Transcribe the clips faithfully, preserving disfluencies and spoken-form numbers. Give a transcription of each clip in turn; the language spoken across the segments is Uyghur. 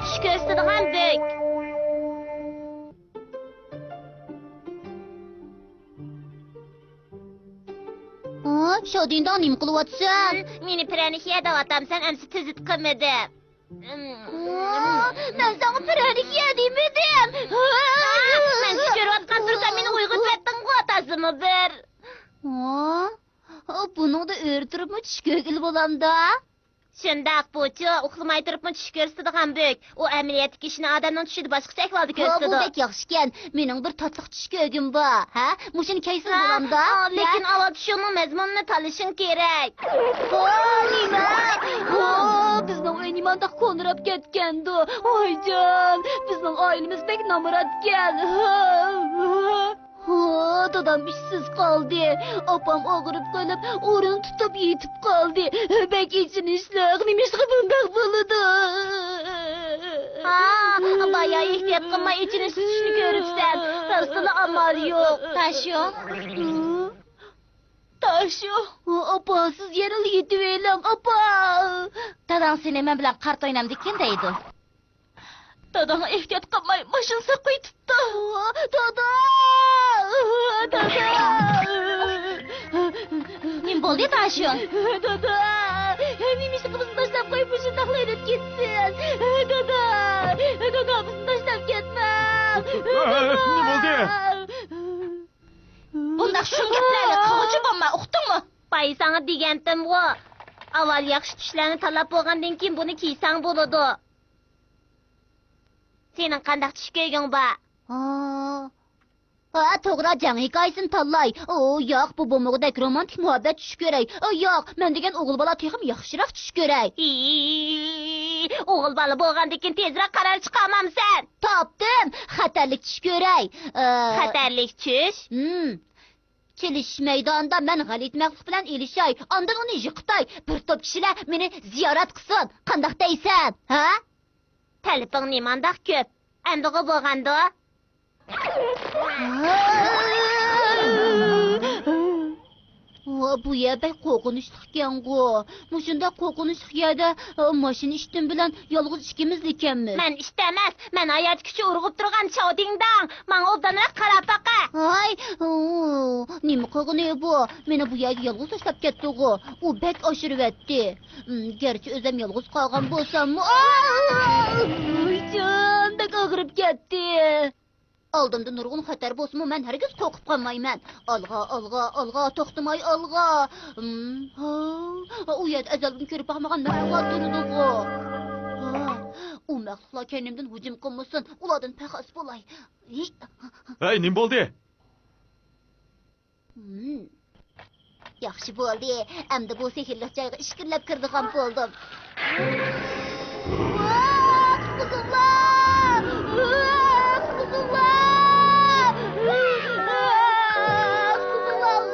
چۈش كۆرسىتىدىغان بۆك. ھە، شادىنداڭ نېمە قىلىۋاتىسەن؟ مېنى پىرەنىك يە دەۋاتامسەن، ئەمسە تۈزۈت قىلمىدىم. ھە، مەن ساڭا پىرەنىك يە دېمىدىم. مەن چۈش كۆرۈۋاتقان تۇرسام مېنى ئويغىتىۋەتتىڭغۇ، تازىمۇ بىر. ھە؟ بۇنىڭدا ئۆرە تۇرۇپمۇ چۈش كۆرگىلى بولامدا؟ شۇنداق، بۇچۇ ئۇخلىماي تۇرۇپمۇ چۈش كۆرسىتىدىغان بۆك. ئۇ ئەمەلىيەتتىكى ئىشنى ئادەمنىڭ چۈشىدە باشقىچە ئەھۋالدا ھە، بۇ كۆرسىتىدۇ. بەك ياخشىكەن. مېنىڭ بىر تاتلىق چۈش كۆرگۈم بار. ھە؟ مۇشۇنى كەيسىز ھە؟ بولامدا؟ ئا، لېكىن ھە؟ ئاۋۋال چۈشۈڭنىڭ مەزمۇنىنى تاللىشىڭ كېرەك. ھا، نېمە؟ ھا، بىزنىڭ ئۆي نېمانداق كونىراپ كەتكەندۇ؟ ۋايجان، بىزنىڭ ئائىلىمىز بەك نامراتكەن. ھا، دادام ئىشسىز قالدى. ئاپام ئاغرىپ قېلىپ، ئورۇن تۇتۇپ يېتىپ قالدى. بەك ئېچىنىشلىق، نېمىشقا بۇنداق بولىدۇ؟ ھا، بايا ئېھتىيات قىلماي ئېچىنىش تۇتۇشنى كۆرۈپسەن. راستلا ئامال يوق. تاشيو. تاشيو. ئاپا، سىز يەنىلا يېتىۋېلىڭ، ئاپا. داداڭ سېنى مەن بىلەن قارت ئوينامدىكىن دەيدۇ. داداڭ ئېھتىيات قىلماي ماشىنا ساقىيىپتۇ. دادا! دادا! نېمە بولدى، تاشيون؟ دادا! نېمىشقا بىزنى تاشلاپ قويۇپ مۇشۇنداقلا ئۆلۈپ كەتسۇن؟ دادا! دادا، بىزنى تاشلاپ كەتمەڭ! نېمە بولدى؟ بۇنداق شۇم گەپلەرنى قىلغۇچى بولما، ئۇقتۇڭمۇ؟ بايا ساڭا دېگەنتىمغۇ، ئاۋۋال ياخشى چۈشلەرنى تاللاپ بولغاندىن كېيىن بۇنى كىيسەڭ بولىدۇ. سېنىڭ قانداق چۈش كۆرگۈڭ بار؟ ھا، ھا، توغرا، جەڭ ھېكايىسىنى تاللاي. ئۇ، ياق، بۇ بولمىغۇدەك رومانتىك مۇھەببەت چۈش كۆرەي. ئۇ، ياق، مەن دېگەن ئوغۇل بالا تېخىمۇ ياخشىراق چۈش كۆرەي. ھىي، ئوغۇل بالا بولغاندىن كېيىن تېزرەك قارار چىقارمامسەن؟ تاپتىم، خەتەرلىك چۈش كۆرەي. ئە، خەتەرلىك چۈش؟ ھىم. چېلىشىش مەيدانىدا مەن غەلىتە مەخلۇق بىلەن ئېلىشاي، ئاندىن ئۇنى يىقىتاي، بىر توپ كىشىلەر مېنى زىيارەت قىلسۇن. قانداق دەيسەن، ھە؟ تەلىپىڭ نېمانداق كۆپ؟ ئەمدىغۇ بولغاندۇ؟ ۋا، بۇ يەر بەك قورقۇنچلۇقكەنغۇ. مۇشۇنداق قورقۇنچلۇق يەردە، ئا، ماشىنا ئىتىم بىلەن يالغۇز ئىككىمىزلا ئىكەنمىز. مەن ئىت ئەمەس، مەن ھاياتىي كۈچى ئۇرغۇپ تۇرغان چاۋدىڭداڭ. ماڭا ئوبدانراق قاراپ باقە. ھاي، ئۇ، نېمە قىلغىنى بۇ؟ مېنى بۇ يەرگە يالغۇز تاشلاپ كەتتىغۇ. ئۇ بەك ئاشۇرۇۋەتتى. ئىم، گەرچە ئۆزۈم يالغۇز قالغان بولساممۇ، ئا! جان، بەك ئاغرىپ كەتتى. ئالدىمدا نۇرغۇن خەتەر بولسىمۇ، مەن ھەرگىز قورقۇپ قالمايمەن. ئالغا، ئالغا، ئالغا، توختىماي ئالغا. ئىم، ھا، ئۇ يەردە ئەزەلدىن كۆرۈپ باقمىغان مەخلۇقلار تۇرىدىغۇ. ھا، ئۇ مەخلۇقلار كەينىمدىن ھۇجۇم قىلمىسۇن، ئۇلاردىن پەخەس بولاي. ھېي. ھەي، نېمە بولدى؟ ھىم. ياخشى بولدى. ئەمدى بۇ سېھىرلىك جايغا ئىچكىرىلەپ كىرىدىغان بولدۇم. ۋاھ، قۇتقۇزۇڭلار! ۋاھ، قۇتقۇزۇڭلار! ۋاھ، قۇتقۇزۇڭلار!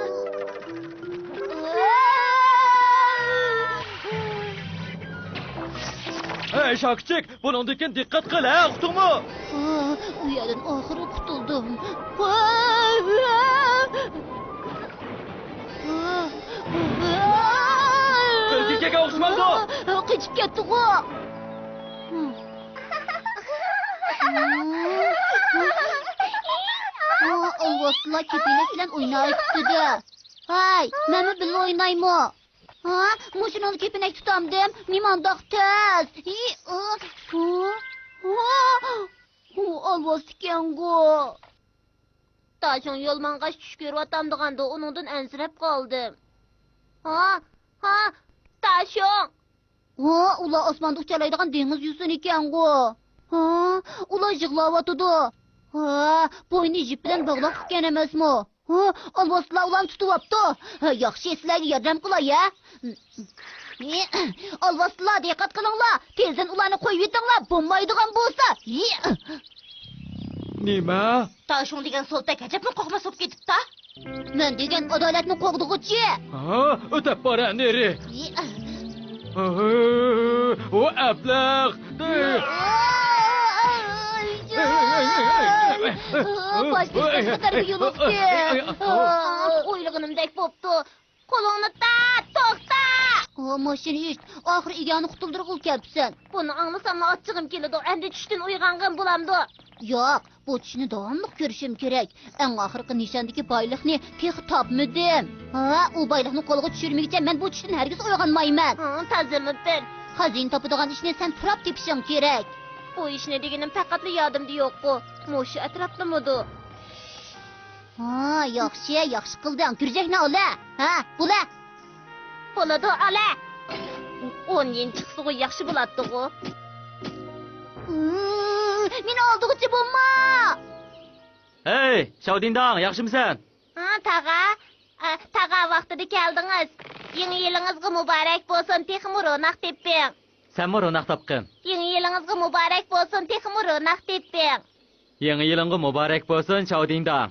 ھەي، شاكىچىك! بۇنىڭدىن كېيىن دىققەت قىل، ھە، ئۇقتۇڭمۇ؟ ئۇ يەردىن ئاخىرى قۇتۇلدۇم. ئۆلگۈگە ئوخشىمامدۇ؟ قېچىپ كەتتىغۇ. ئالۋاستىلار كېپىنەك بىلەن ئويناۋېتىپتۇ-دە. ھەي، مەنمۇ بىللە ئوينايمۇ؟ ھا؟ مۇشۇنىڭدا كېپىنەك تۇتامدىم؟ نېمانداق تەس! ھى، ئۇ، ھا؟ ھا؟ ئۇ ئالۋاستىكەنغۇ. تاشۇڭ يول ماڭغاچ چۈش كۆرۈۋاتامدىغاندۇ، ئۇنىڭدىن ئەنسىرەپ قالدىم. ھا؟ ھا؟ تاشۇڭ! ھا؟ ئۇلار ئاسماندا ئۇچالايدىغان دېڭىز يوسۇنىكەنغۇ. ھا؟ ئۇلار يىغلاۋاتىدۇ. ھا؟ بوينى يىپ بىلەن باغلاپ كەتكەن ئەمەسمۇ؟ ھا، ئالۋاستىلار ئۇلارنى تۇتۇۋاپتۇ. ھا، ياخشى، سىلەرگە ياردەم قىلاي، ھە؟ ئالۋاستىلار، دىققەت قىلىڭلار، تېزدىن ئۇلارنى قويۇۋېتىڭلار، بولمايدىغان بولسا. نېمە؟ تاشۇڭ دېگەن سولتەك ئەجەبمۇ قورقماس بولۇپ كېتىپتا. مەن دېگەن ئادالەتنى قوغدىغۇچى. ھا، ئۆتەپ بار، نېرى. ئۇ ئەبلەخ! باشقا قەدەرگە يولۇقتى. ئويلىغىنىمدەك بوپتۇ. قولۇڭنى تارت، توختا! ئا، ماشىنا ئىت، ئاخىرى ئىگەڭنى قۇتۇلدۇرغىلى كەپسەن. بۇنى ئاڭلىساملا ئاچچىقىم كېلىدۇ. ئەمدى چۈشتىن ئويغانغىن بولامدۇ؟ ياق، بۇ چۈشنى داۋاملىق كۆرۈشۈم كېرەك. ئەڭ ئاخىرقى نىشاندىكى بايلىقنى تېخى تاپمىدىم. ھا، ئۇ بايلىقنى قولغا چۈشۈرمىگۈچە مەن بۇ چۈشتىن ھەرگىز ئويغانمايمەن. ھا، تازىمۇ بىر. خەزىنە تاپىدىغان ئىشنى سەن پۇراپ تېپىشىڭ كېرەك. بۇ ئىشنى دېگىنىم پەقەتلا يادىمدا يوققۇ. مۇشۇ ئەتراپتىمىدۇ؟ ھا، ياخشى، ياخشى قىلدىڭ. گۈرجەكنى ئالە. ھە، بۇلە. بولىدۇ، ئالە. ئون يىن چىقسىغۇ ياخشى بولاتتىغۇ. مېنى ئالدىغۇچى بولما. ھەي، شاۋدىنداڭ، ياخشىمۇسەن؟ ھا، تاغا. ئا، تاغا، ۋاقتىدا كەلدىڭىز. يېڭى يىلىڭىزغا مۇبارەك بولسۇن، تېخىمۇ روناق تېپىڭ. سەنمۇ روناق تاپقىن. يېڭى يىلىڭىزغا مۇبارەك بولسۇن، تېخىمۇ روناق تېپىڭ. يېڭى يىلىڭغا مۇبارەك بولسۇن، شاۋدىنداڭ.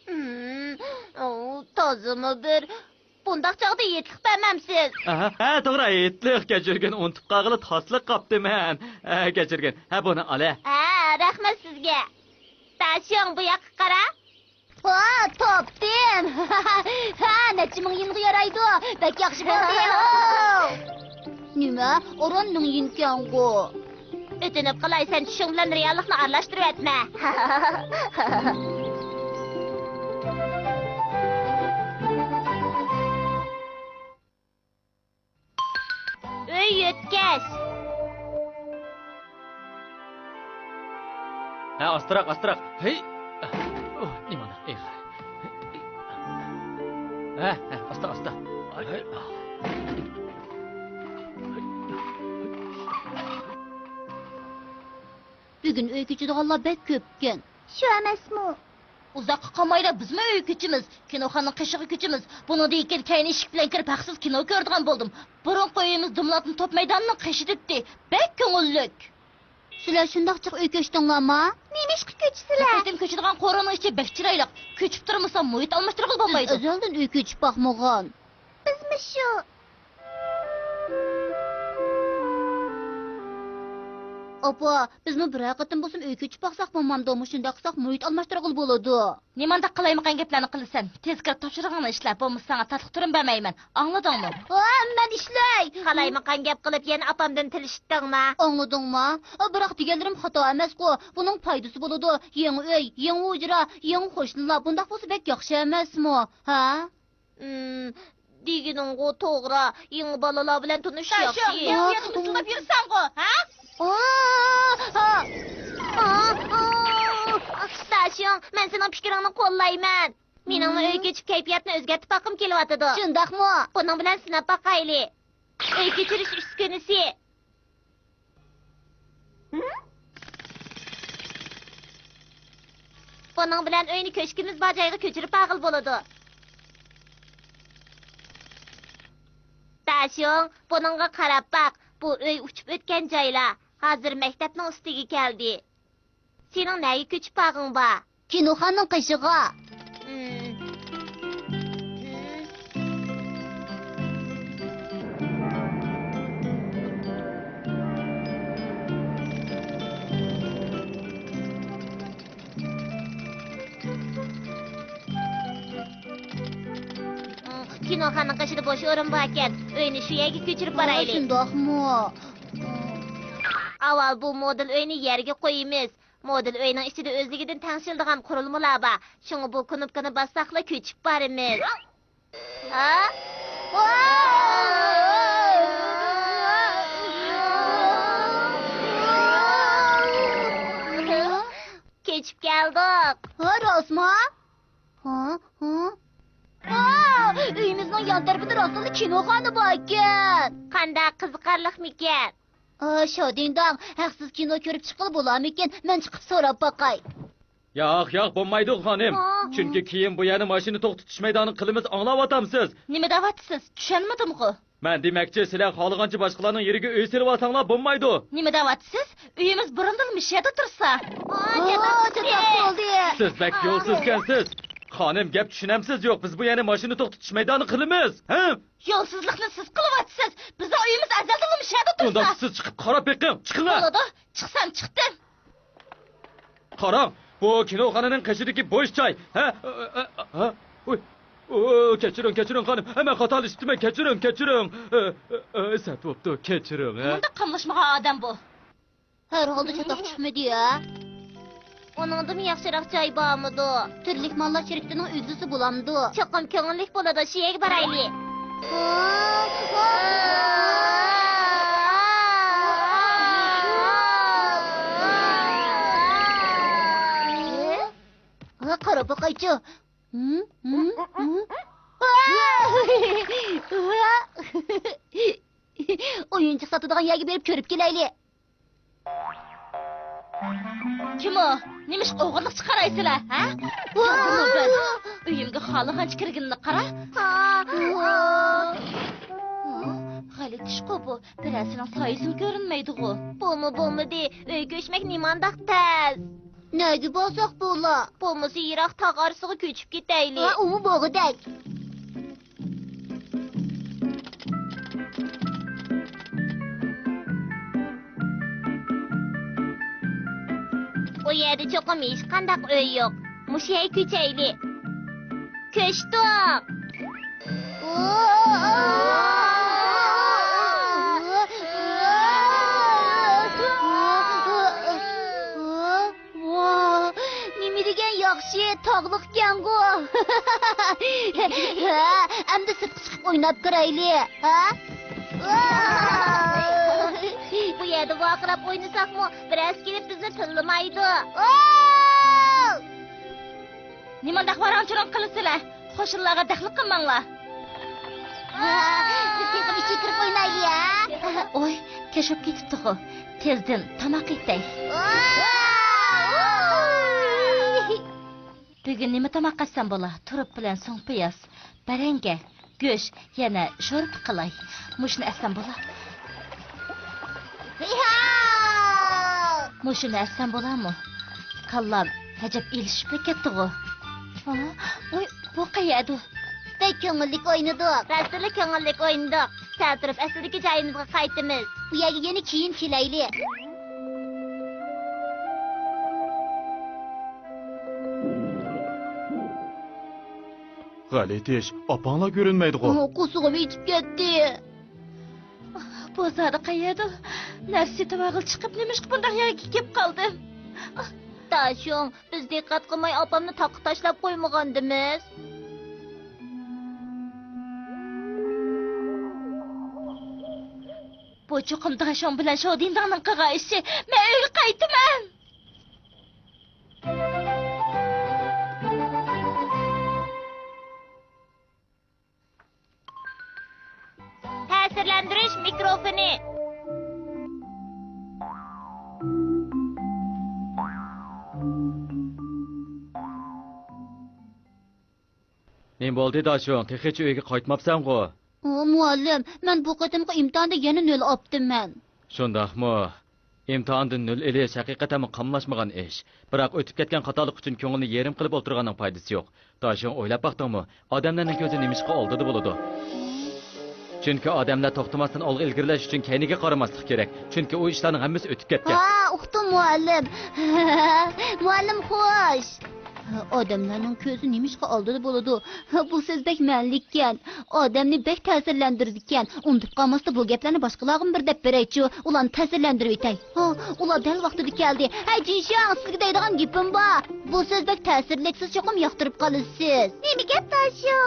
ھىم، ئو، تازىمۇ بىر. بۇنداق چاغدا ھېيتلىق بەرمەمسىز؟ ھە، ھە، توغرا، ھېيتلىق. كەچۈرگىن، ئۇنتۇپ قالغىلى تاسلىق قاپتىمەن. ھە، كەچۈرگىن. ھە، بۇنى ئالە. ھە، رەھمەت سىزگە. داشيۇڭ، بۇ ياققا قارا. ۋا، تاپتىم! ھە، نەچچە مىڭ يىنغا يارايدۇ. بەك ياخشى بولدى. نېمە؟ ئاران مىڭ يىنكەنغۇ. ئۆتۈنۈپ قالاي، سەن چۈشۈڭ بىلەن رېئاللىقنى ئارىلاشتۇرۇۋەتمە. ئۆي يۆتكەش. ھە، ئاستىراق، ئاستىراق. ھەي! ئۇھ، نېمانداق ئېغىر. ھە، ھە، ئاستا، ئاستا. ھەي. بۈگۈن ئۆي كۆچىدىغانلار بەك كۆپكەن. شۇ ئەمەسمۇ؟ ئۇزاققا قالمايلا بىزمۇ ئۆي كۆچىمىز. كىنوخانىنىڭ قېشىغا كۆچىمىز. بۇنىڭدىن كېيىن كەينى ئىشىك بىلەن كىرىپ ھەقسىز كىنو كۆرىدىغان بولدۇم. بۇرۇنقى ئۆيىمىز دۇملاتما توپ مەيدانىنىڭ قېشىدىتتى. بەك كۆڭۈللۈك. سىلەر شۇنداق جىق ئۆي كۆچتۈڭلارما؟ نېمىشقا بۇ كۆچىسىلەر؟ قېتىم كۆچىدىغان قورۇنىڭ ئىچى بەك چىرايلىق. كۆچۈپ تۇرمىسام مۇھىت ئالماشتۇرغىلى بولمايدۇ. ئەزەلدىن ئۆي كۆچۈپ باقمىغان. بىزمۇ شۇ. ئاپا، بىزمۇ بىرەر قېتىم بولسۇن ئۆي كۆچۈپ باقساق بولمامدۇ؟ مۇشۇنداق قىلساق مۇھىت ئالماشتۇرغىلى بولىدۇ. نېمانداق قالايمىقان گەپلەرنى قىلىسەن؟ تېز كىرىپ تاپشۇرۇقۇڭنى ئىشلە، بولمىسا ساڭا تاتلىق تۈرۈم بەرمەيمەن. ئاڭلىدىڭمۇ؟ ۋا، مەن ئىشلەي. قالايمىقان گەپ قىلىپ يەنە ئاپامدىن تىل ئىشىتتىڭما؟ ئاڭلىدىڭما؟ بىراق دېگەنلىرىم خاتا ئەمەسقۇ. بۇنىڭ پايدىسى بولىدۇ. يېڭى ئۆي، يېڭى ھۇجرا، يېڭى قوشنىلار. بۇنداق بولسا بەك ياخشى ئەمەسمۇ؟ ھە؟ ئىم، دېگىنىڭغۇ توغرا، يېڭى بالىلار بىلەن تونۇشۇش ياخشى. يېڭى يەردە مىسىلداپ يۈرسەڭغۇ، ھە؟ داشيۇڭ، مەن سېنىڭ پىكرىڭنى قوللايمەن. مېنىڭمۇ ئۆي كۆچۈپ كەيپىياتنى ئۆزگەرتىپ باققۇم كېلىۋاتىدۇ. شۇنداقمۇ؟ بۇنىڭ بىلەن سىناپ باقايلى. ئۆي كۆچۈرۈش ئۈسكۈنىسى. بۇنىڭ بىلەن ئۆينى كۆشكىمىز بار جايغا كۆچۈرۈپ بارغىلى بولىدۇ. داشيۇڭ، بۇنىڭغا قاراپ باق. بۇ ئۆي ئۇچۇپ ئۆتكەن جايلار. ھازىر مەكتەپنىڭ ئۈستىگە كەلدى. سېنىڭ نەگە كۆچۈپ بارغىڭ بار؟ كىنوخانىنىڭ قېشىغا. كىنوخانىنىڭ قېشىدا بوش ئورۇن باركەن. ئۆينى شۇ يەرگە كۆچۈرۈپ بارايلى. شۇنداقمۇ؟ ئاۋۋال بۇ مودېل ئۆينى يەرگە قويىمىز. مودېل ئۆينىڭ ئىچىدە ئۆزلۈكىدىن تەڭشىلىدىغان قۇرۇلمىلار بار. شۇڭا بۇ كۇنۇپكىنى باسساقلا كۆچۈپ بارىمىز. ھە؟ كۆچۈپ كەلدۇق. ھە، راستمۇ؟ ھە؟ ھە؟ ۋا! ئۆيىمىزنىڭ يان تەرىپىدە راستلا كىنوخانا باركەن. قانداق قىزىقارلىقمىكەن؟ ئا، شادىنداڭ، ھەقسىز كىنو كۆرۈپ چىققىلى بولارمىكىن؟ مەن چىقىپ سوراپ باقاي. ياق، ياق، بولمايدۇ، خانىم. ئا. چۈنكى كېيىن بۇ يەرنى ماشىنا توختىتىش مەيدانى قىلىمىز، ئاڭلاۋاتامسىز؟ نېمە دەۋاتىسىز؟ چۈشەنمىدىمغۇ؟ مەن دېمەكچى، سىلەر خالىغانچە باشقىلارنىڭ يېرىگە ئۆي سېلىۋالساڭلار بولمايدۇ. نېمە دەۋاتىسىز؟ ئۆيىمىز بۇرۇندىنلا مۇشۇ يەردە تۇرسا. ئا، چاتاق بولدى. سىز بەك يولسىزكەنسىز. خانىم، گەپ چۈشىنەمسىز يوق؟ بىز بۇ يەرنى ماشىنا توختىتىش مەيدانى قىلىمىز. ھە؟ يولسىزلىقنى سىز قىلىۋاتىسىز. بىزنىڭ ئۆيىمىز ئەزەلدىنلا مۇشۇ يەردە تۇرسا. ئۇنداق سىز چىقىپ قاراپ بېقىڭ. چىقىڭلار. بولىدۇ. چىقسام چىقتىم. قاراڭ، بۇ كىنوخانىنىڭ قېشىدىكى بوش جاي. ھە؟ ھە؟ ھە؟ ئۇي. ئۇ، كەچۈرۈڭ، كەچۈرۈڭ خانىم، مەن خاتالىشىپتىمەن، كەچۈرۈڭ، كەچۈرۈڭ. ئە، ئە، ئە، سەت بوپتۇ، كەچۈرۈڭ، ھە. مۇنداق قاملاشمىغان ئادەم بۇ. ھەر ھالدا چاتاق چىقمىدى-يا. ئۇنىڭدىمۇ ياخشىراق جاي بارمىدۇ؟ تۈرلۈك ماللار شىركىتىنىڭ ئۆزىسى بولامدۇ؟ چوقۇم كۆڭۈللۈك بولىدۇ، شۇ يەرگە بارايلى. ھە، قاراپ باقايچۇ. ھىم، ھىم، ھىم. ئويۇنچۇق ساتىدىغان يەرگە بېرىپ كۆرۈپ كېلەيلى. كىم ئۇ؟ نېمىشقا ئوغرىلىقچە قارايسىلەر، ھە؟ كەلدىمۇ بىر. ئۆيۈمگە خالىغانچە كىرگىنىنى قارا. غەلىتىشقۇ بۇ، بىرەرسىنىڭ سايىسىمۇ كۆرۈنمەيدىغۇ. بولما بولمىدى، ئۆي كۆچمەك نېمانداق تەس. نەگە بارساق بولا؟ بولمىسا يىراق تاغ ئارىسىغا كۆچۈپ كېتەيلى. ھە، ئۇمۇ بولغۇدەك. ئۇ يەردە چوقۇم ھېچقانداق ئۆي يوق. مۇشۇ يەرگە كۆچەيلى. كۆچتۇق. ۋاھ، نېمە دېگەن ياخشى تاغلىقكەنغۇ. ھە، ئەمدى سىرتقا چىقىپ ئويناپ كىرەيلى، ھە؟ بۇ يەردە ۋارقىراپ ئوينىساقمۇ، بىرەرسى كېلىپ بىزنى تىللىمايدۇ. نېمانداق ۋاراڭ-چۇرۇڭ قىلىسىلەر؟ قوشنىلارغا دەخلى قىلماڭلار. ھە، بىز تېخىمۇ ئىچىگە كىرىپ ئوينايلى، ھە؟ ئوي، كەچ بولۇپ كېتىپتىغۇ. تېزدىن تاماق ئېتەي. بۈگۈن نېمە تاماق ئەتسەم بولا؟ تۇرۇپ بىلەن سۇڭپىياز، بەرەڭگە، گۆش، يەنە شورپا قىلاي. مۇشۇنى ئەتسەم بولا. مۇشۇنى ئەتسەم بولامۇ؟ كاللام ئەجەب ئېلىشىپلا كەتتىغۇ. ھا؟ ۋاي، بۇ قەيەردۇ؟ بەك كۆڭۈللۈك ئوينىدۇق. راستتىنلا كۆڭۈللۈك ئوينىدۇق. سەل تۇرۇپ ئەسلىدىكى جايىمىزغا قايتىمىز. بۇ يەرگە يەنە كېيىن كېلەيلى. غەلىتە ئىش، ئاپاڭلار كۆرۈنمەيدىغۇ؟ ئۇ قورسىقىم ئېچىپ كەتتى. بۇ زادى قەيەردۇ؟ نەرسە سېتىۋالغىلى چىقىپ، نېمىشقا بۇنداق يەرگە كېلىپ قالدىم؟ داشۇڭ، بىز دىققەت قىلماي ئاپامنى تاغقا تاشلاپ قويمىغاندىمىز؟ بۇ چوقۇم داشۇڭ بىلەن شودىنداڭنىڭ قىلغان ئىشى. مەن ئۆيگە قايتىمەن. تەسىرلەندۈرۈش مىكروفونى. نېمە بولدى داشۇڭ؟ تېخىچە ئۆيگە قايتماپسەنغۇ؟ ئۇ، مۇئەللىم، مەن بۇ قېتىمقى ئىمتىھاندا يەنە نۆل ئاپتىمەن. شۇنداقمۇ؟ ئىمتىھاندىن نۆل ئېلىش ھەقىقەتەنمۇ قاملاشمىغان ئىش. بىراق ئۆتۈپ كەتكەن خاتالىق ئۈچۈن كۆڭۈلنى يېرىم قىلىپ ئولتۇرغاننىڭ پايدىسى يوق. داشۇڭ، ئويلاپ باقتىڭمۇ؟ ئادەملەرنىڭ كۆزى نېمىشقا ئالدىدا بولىدۇ؟ چۈنكى ئادەملەر توختىماستىن ئالغا ئىلگىرىلەش ئۈچۈن كەينىگە قارىماسلىق كېرەك. چۈنكى ئۇ ئىشلارنىڭ ھەممىسى ئۆتۈپ كەتكەن. ھا، ئۇقتۇم مۇئەللىم. مۇئەللىم خوش. ئادەملەرنىڭ كۆزى نېمىشقا ئالدىدا بولىدۇ؟ بۇ سۆز بەك مەنىلىككەن. ئادەمنى بەك تەسىرلەندۈرىدىكەن. ئۇنتۇپ قالماستا بۇ گەپلەرنى باشقىلارغىمۇ بىر دەپ بېرەيچۇ، ئۇلارنى تەسىرلەندۈرۈۋېتەي. ھا، ئۇلار دەل ۋاقتىدا كەلدى. ھەي جىنشاڭ، سىزگە دەيدىغان گېپىم بار. بۇ سۆز بەك تەسىرلىك، سىز چوقۇم ياقتۇرۇپ قالىسىز. نېمە گەپ داشۇ؟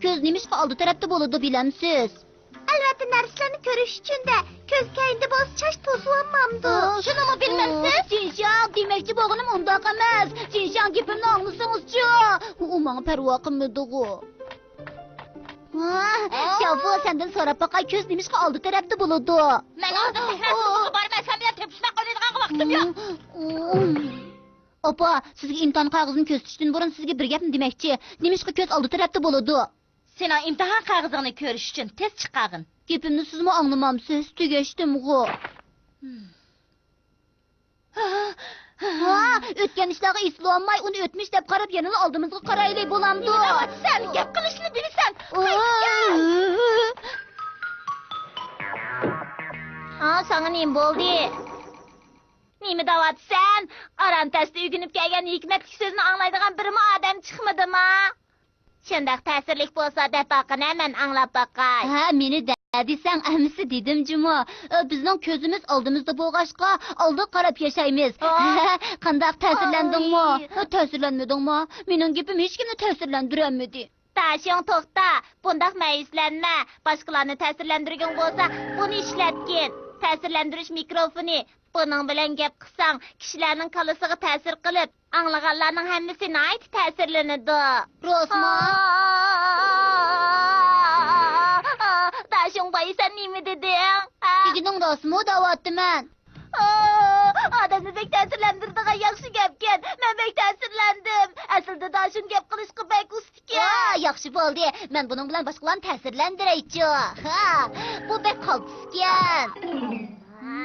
كۆز نېمىشقا ئالدى تەرەپتە بولىدۇ بىلەمسىز؟ ئەلۋەتتە، نەرسىلەرنى كۆرۈش ئۈچۈن-دە، كۆز كەينىدە بولسا چاچ توسۇۋالمامدۇ؟ شۇنىمۇ بىلمەمسىز؟ جىنشاڭ، دېمەكچى بولغىنىم ئۇنداق ئەمەس. جىنشاڭ، گېپىمنى ئاڭلىسىڭىزچۇ؟ ئۇ ماڭا پەرۋا قىلمىدىغۇ. ۋاھ، شياۋفۇ، سەندىن سوراپ باقاي، كۆز نېمىشقا ئالدى تەرەپتە بولىدۇ؟ مەن ھازىر سەھرا تۇرمىسىغا بارىمەن، سەن بىلەن تېپىشماق ئوينايدىغانغا ۋاقتىم يوق. ئاپا، سىزگە ئىمتىھان قەغىزىنى كۆرسىتىشتىن بۇرۇن سىزگە بىر گەپنى دېمەكچى. نېمىشقا كۆز ئالدى تەرەپتە بولىدۇ؟ سېنىڭ ئىمتىھان قەغىزىڭنى كۆرۈش ئۈچۈن تېز چىقارغىن. گېپىمنى سىزمۇ ئاڭلىمامسىز؟ تۈگەشتىمغۇ. ھا، ئۆتكەن ئىشلارغا ئېسىلىۋالماي، ئۇنى ئۆتمۈش دەپ قاراپ، يەنىلا ئالدىمىزغا قارايلى، بولامدۇ؟ نېمە دەۋاتىسەن؟ گەپ قىلىشنى بىلىسەن. قايت، كەل. ھا، ساڭا نېمە بولدى؟ نېمە دەۋاتىسەن؟ ئاران تەستە ئۆگىنىپ كەلگەن ھېكمەتلىك سۆزنى ئاڭلايدىغان بىرمۇ ئادەم چىقمىدىما؟ شۇنداق تەسىرلىك بولسا دەپ باققىنە، مەن ئاڭلاپ باقاي. ھە، مېنى دە دېسەڭ ئەمىسە دېدىم جۇمۇ. ئە، بىزنىڭ كۆزىمىز ئالدىمىزدا بولغاچقا، ئالدىغا قاراپ ياشايمىز. ھە. قانداق، تەسىرلەندىڭمۇ؟ ئاي. ھە، تەسىرلەنمىدىڭمۇ؟ مېنىڭ گېپىم ھېچكىمنى تەسىرلەندۈرەلمىدى. داشۇڭ، توختا، بۇنداق مەيۈسلەنمە. باشقىلارنى تەسىرلەندۈرگۈڭ بولسا، بۇنى ئىشلەتكىن. تەسىرلەندۈرۈش مىكروفونى. بۇنىڭ بىلەن گەپ قىلساڭ، كىشىلەرنىڭ كاللىسىغا تەسىر قىلىپ، ئاڭلىغانلارنىڭ ھەممىسى ناھايىتى تەسىرلىنىدۇ. راستمۇ؟ داشۇڭ باي، سەن نېمە دېدىڭ؟ دېگىنىڭ راستمۇ دەۋاتىمەن. ئادەمنى بەك تەسىرلەندۈرىدىغان ياخشى گەپكەن. مەن بەك تەسىرلەندىم. ئەسلىدە داشۇڭ گەپ قىلىشقا بەك ئۇستىكەن. ۋا، ياخشى بولدى. مەن بۇنىڭ بىلەن باشقىلارنى تەسىرلەندۈرەيچۇ. ھا، بۇ بەك قالتىسكەن. ھە؟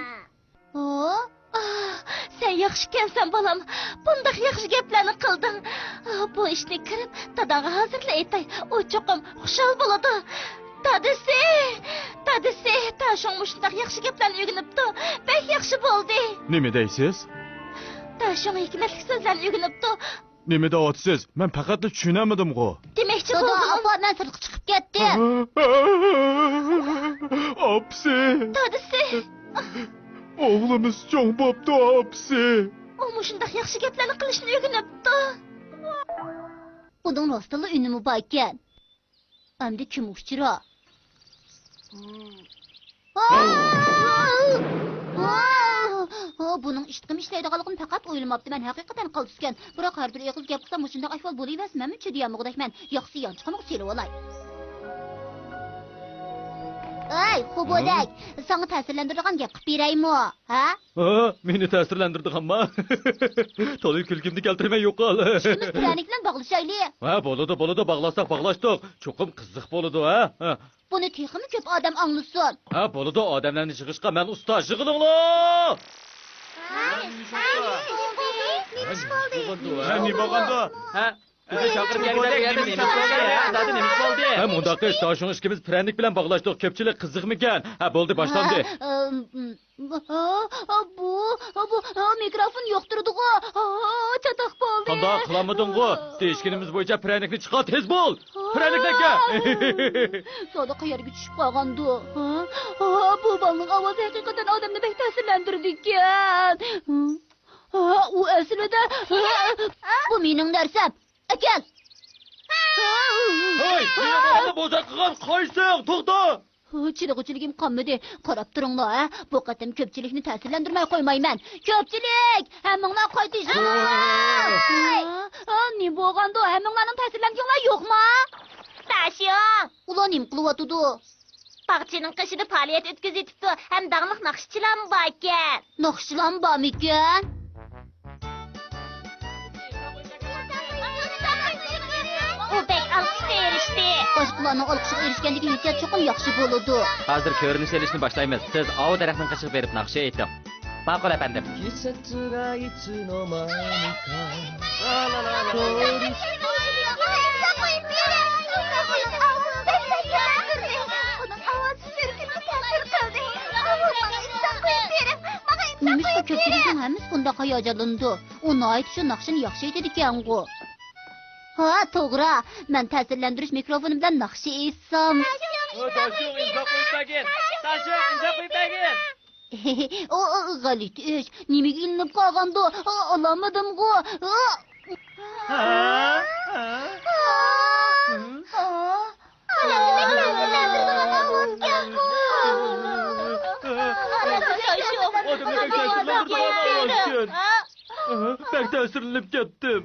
ئاھ، سەن ياخشىكەنسەن، بالام. بۇنداق ياخشى گەپلەرنى قىلدىڭ. ئاھ، بۇ ئىشنى كىرىپ، داداڭغا ھازىرلا ئېيتاي. ئۇ چوقۇم خۇشال بولىدۇ. دادىسى! دادىسى! داشۇڭ مۇشۇنداق ياخشى گەپلەرنى ئۆگىنىپتۇ. بەك ياخشى بولدى. نېمە دەيسىز؟ داشۇڭ ھېكمەتلىك سۆزلەرنى ئۆگىنىپتۇ. نېمە دەۋاتىسىز؟ مەن پەقەتلا چۈشىنەلمىدىمغۇ. دېمەكچى دادا، بولدۇم. ئاپا، مەن سىرتقا چىقىپ كەتتىم. ئاپىسى! دادىسى! ئوغلىمىز چوڭ بوپتۇ، ئاپىسى! ئۇ مۇشۇنداق ياخشى گەپلەرنى قىلىشنى ئۆگىنىپتۇ. بۇنىڭ راستتىنلا ئۈنۈمى باركەن. ئەمدى كىم ئۇچرا؟ ھا! ھا! بۇنىڭ ئىشتىكىم ئىشلەيدىغانلىقىنى پەقەت ئويلىماپتىمەن. ھەقىقەتەن قالتىسكەن. بىراق ھەر بىر ئېغىز گەپ قىلسا، مۇشۇنداق ئەھۋال بولۇۋەرسە، مەنمۇ چىدىيالمىغۇدەكمەن. ياخشىسى يانچۇقۇمغا سېلىۋالاي. ئەي، خوبودەك، ساڭا تەسىرلەندۈرىدىغان گەپ قىلىپ بېرەيمۇ؟ ھە؟ ھە، مېنى تەسىرلەندۈرىدىغانما؟ تولا كۈلكۈمنى كەلتۈرمەي يوقال. ئىشىكىمىز پىرەنىك بىلەن باغلىشايلى. ھە، بولىدۇ، بولىدۇ، باغلاشساق باغلاشتۇق. چوقۇم قىزىق بولىدۇ، ھە؟ ھە. بۇنى تېخىمۇ كۆپ ئادەم ئاڭلىسۇن. ھە، بولىدۇ، ئادەملەرنى يىغىشقا مەن ئۇستا، يىغىلىڭلار! ھە؟ نېمە ئىش بولدى؟ ھە؟ بىزنى چاقىرىپ كەلگەندە نېمە ئىش بولدى؟ ھە، زادى نېمە ئىش بولدى؟ ھە، مۇنداق قىلىش، داشۇڭ ئىككىمىز پىرەنىك بىلەن باغلاشتۇق. كۆپچىلىك قىزىقمىكەن؟ ھە، بولدى، باشلاندى. ھە، ئىم، ئىم. ھا، بۇ، بۇ، ھا، مىكروفون يوقتۇرىدىغۇ. ھا، چاتاق بولدى. قانداق، قىلالمىدىڭغۇ؟ دېيىشكىنىمىز بويىچە پىرەنىكنى چىقار، تېز بول! پىرەنىكنى ئەكەل! زادى قەيەرگە چۈشۈپ قالغاندۇ؟ ھا؟ ھا، بۇ بالىنىڭ ئاۋازى ھەقىقەتەن ئادەمنى بەك تەسىرلەندۈرىدىكەن. ھا، ئۇ ئەسلىدە، ھا، بۇ مېنىڭ نەرسەم. ئەكەل! ھەي، نېمە بولدى، بوزەك قىلغان قايسىڭ؟ توختا! ھە، چىدىغۇچىلىكىم قالمىدى. قاراپ تۇرۇڭلار، ھە؟ بۇ قېتىم كۆپچىلىكنى تەسىرلەندۈرمەي قويمايمەن. كۆپچىلىك، ھەممىڭلار قايتىشىڭلار! ھە؟ ھە، نېمە بولغاندۇ؟ ھەممىڭلارنىڭ تەسىرلەنگۈڭلار يوقما؟ داشۇڭ! ئۇلار نېمە قىلىۋاتىدۇ؟ باغچىنىڭ قېشىدا پائالىيەت ئۆتكۈزۈۋېتىپتۇ، ھەم داڭلىق ناخشىچىلارمۇ باركەن. ناخشىچىلارمۇ بارمىكەن؟ ئۇ بەك ئالقىشقا ئېرىشتى. باشقىلارنىڭ ئالقىشىغا ئېرىشكەندىكىن ھېسسىيات چوقۇم ياخشى بولىدۇ. ھازىر كۆرۈنۈش ئېلىشنى باشلايمىز. سىز ئاۋۇ دەرەخنىڭ قېشىغا بېرىپ ناخشا ئېيتىڭ. ماقۇل، ئەپەندىم. نېمىشقا كۆپچىلىكنىڭ ھەممىسى بۇنداق ھاياجانلىنىدۇ؟ ئۇ ناھايىتى شۇ ناخشىنى ياخشى ئېيتىدىكەنغۇ. ھا، توغرا. مەن تەسىرلەندۈرۈش مىكروفونى بىلەن ناخشا ئېيتسام. تاشۇڭ، ئىمزا قويۇپ بەرگىن. تاشۇڭ، ئىمزا قويۇپ بەرگىن. ئۇ، ئۇ، غەلىتە ئىش. نېمىگە ئىلىنىپ قالغاندۇ؟ ئۇ، ئالالمىدىمغۇ. ئۇ. ھە؟ ھە؟ ئۇ. ئادەمنى بەك تەسىرلەندۈرىدىغان ئاۋازكەن. بەك تەسىرلىنىپ كەتتىم.